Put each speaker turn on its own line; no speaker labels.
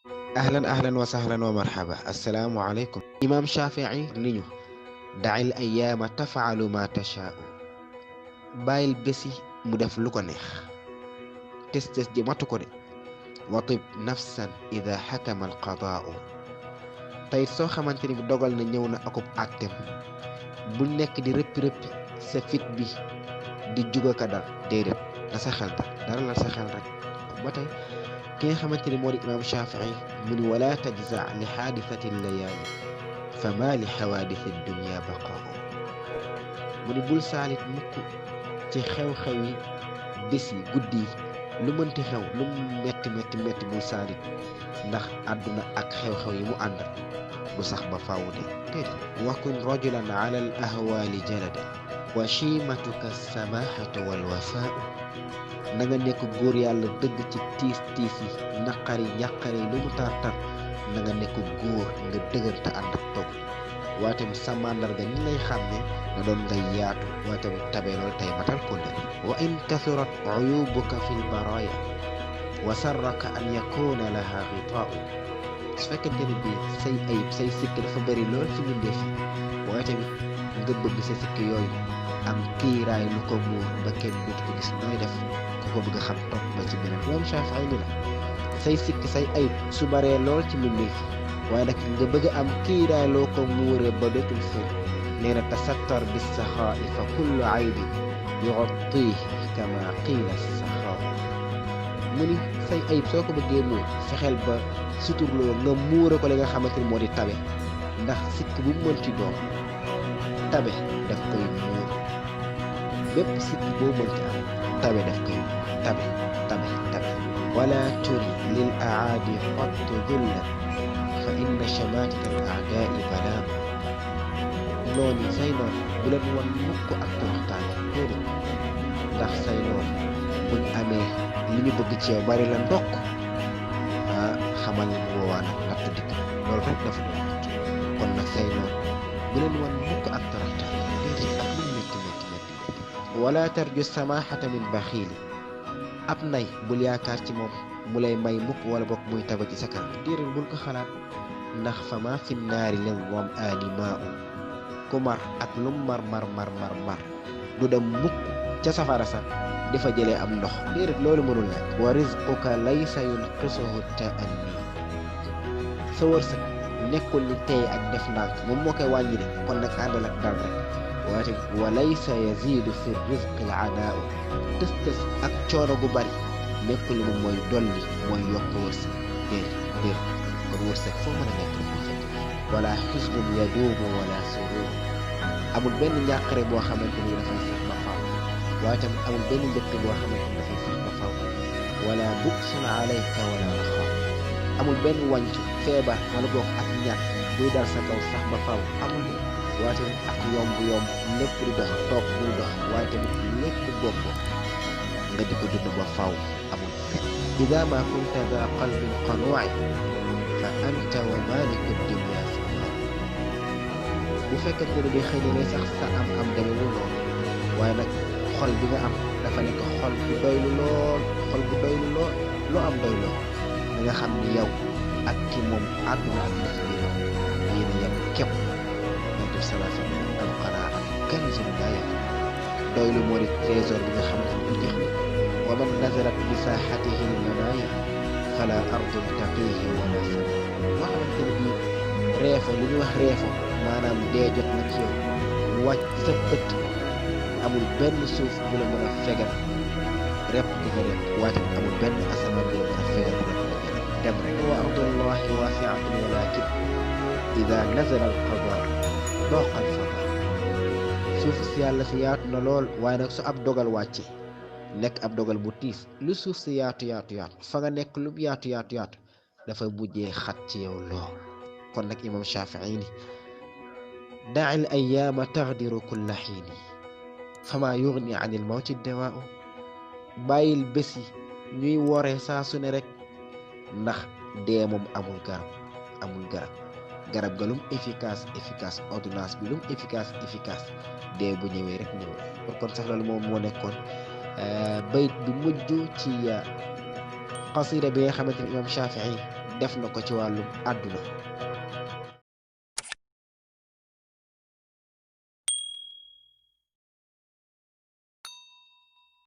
ahlan wa sahlan wa marhaba assalaamu aleykum imaam Shafii ni ñu da'il ayyaama taf'alu ma tashaa'u bàyyil bési mu def lu ko neex tes ji matu ko de watib nafsan ida xakama alqadaa'u tey soo xamante ni dogal na ñëw na akub àtteem bul nekk di rëppi sa fit bi di juga ka dal déedéet na sa xel dara la sa xel rek ba tey ki nga xamante ni moo di imaam Shafii mu ni wala tajza li xaadisati layaali fa ma li xawaadisi dunya baqaa'u mu ni bul saalit mukk ci xew-xewi bés yi guddi yi lu mënti xew lu metti bul saalit ndax àdduna ak xew-xew yi mu àndal du sax ba faaw de déedéet wakun rajulan ala al ahwaali jalada wa chiimatuka samahatu wal wafaau na nga nekk góor yàlla dëgg ci tiis yi naqari njàqare lu mu tar na nga nekk góor nga dëgër te ànd ak toog waaye tamit sa màndarga ñi lay xàmme na doon ngay yaatu waaye tamit tabe lool tey matal kóllëre wa in kasurat uyubuka fi lbaraya wa sarraka an yakuna laha gitaau su fekkente ne bi say ayib say sikk dafa bëri lool ci mbindeef yi waaye tamit nga bëgg sa sikk yooyu am kiiraay lu ko muur ba kenn dootu ko gis nooy def ku ko bëgg a xam topp ba ci beneen moom Shafii ni la say sikk say ayib su baree lool ci mbindeef yi waaye nag nga bëgg a am kiiraay loo ko muure ba dootul fër nee na tasattar bis saxaa'i fa kullu aybin yugattihi kama qiila saxaaw mu ni say ayib soo ko bëggee muur fexeel ba suturloo nga muure ko li nga xamante ni moo di tabe ndax sikk bu mu mënti doon tabe daf koy muur bépp sikk boo mënti am tabe daf koy tabe wala turi lil aadi xottu dullan fa inna chamaatita al aadaai balaam noonu say noon bu leen wan mukk ak toroxtaane déedéet ndax say noon buñ amee li ñu bëgg ci yow bari la ndokk xamal ni mu woowaa nag nattu dikk loolu rek dafa doon kon nag say noon bu leen wan mukk ak toroxtaane déedéet ak lu métti wala tarju samaahata min baxiili ab nay bul yaakaar ci moom mu lay may mukk wala bokk muy taba ci sa kanam déedéet bul ko xalaat ndax fa ma fi naari lil zam'aani maa'un ku mar ak lu mar du dem mukk ca safara sax di fa jëlee am ndox déedéet loolu mënul nekk wa rizquka laysa yunqisuhu ta'anni sa wërsëg nekkul ni tey ak def ndànk moom moo koy wàññi de kon nag àndal ak dal rek waaye wa laysa yazidu fi rizqi al anaa'u tës ak coono gu bari nekkul ni moom mooy dolli mooy yokk wërsëg déedéet kon wërsëg foo mën a nekk rek mu fekk wala xusnun yaduumu wala surur amul benn njàqare boo xamante ni dafay sax ba faaw waaye tamit amul benn mbégte boo xamante ni dafay sax ba faaw wala buksun alayka wala raxaa amul benn wàncu feebar wala boog ak ñàkk buy dal sa kaw sax ba faaw amul waaye tamit ak yomb lépp di dox toog muy dox waaye tamit lépp bopp nga di ko dund ba faaw amul fenn ida ma kunta da qalbin qanuu'i fa anta wa maliku dunya sawa bu fekkente ne bi xëy na sax sa am demewul noonu waaye nag xol bi nga am dafa nekk xol bu doylu lool loo am doyloo da nga xam ni yow ak ki moom àdduna ak li ci biir yéen a yem képp yonent bi sallallahu alayhi wa sallam al-qanaa kanzun laa yafnaa doylu moo di trésor bi nga xamante ni du jeex wa man nazarat bi saaxatihi al-manaaya fala ardun taqiihi wala sama loo xamante ne bii reefo li ñuy wax reefo maanaam dee jot na ci yow mu wàcc sa bët amul benn suuf bu la mën a fegal rep di ko rep waaye amul benn asamaan bu la mën a fegal rep di ko rep dem rek wa ardullahi waasi'atun walakin ida nazala al-qadaa daqa al-fadaa suuf si yàlla si yaatu na lool waaye nag su ab dogal wàcce nekk ab dogal bu tiis lu suuf si yaatu fa nga nekk lu yaatu dafa mujjee xat ci yow lool kon nag imam Shafii ni da'il ayyaama taghdiru kulla xiini fama yughni an il mawti dawaa'u bàyyil bés yi ñuy woree saa su ne rek ndax dee moom amul garab ga lum efficace ordonnance bi lum efficace dee bu ñëwee rek ñëw kon sax loolu moom moo nekkoon bayt bi mujj ci qasida bi nga xamante ni imam Shafii def na ko ci wàllum àdduna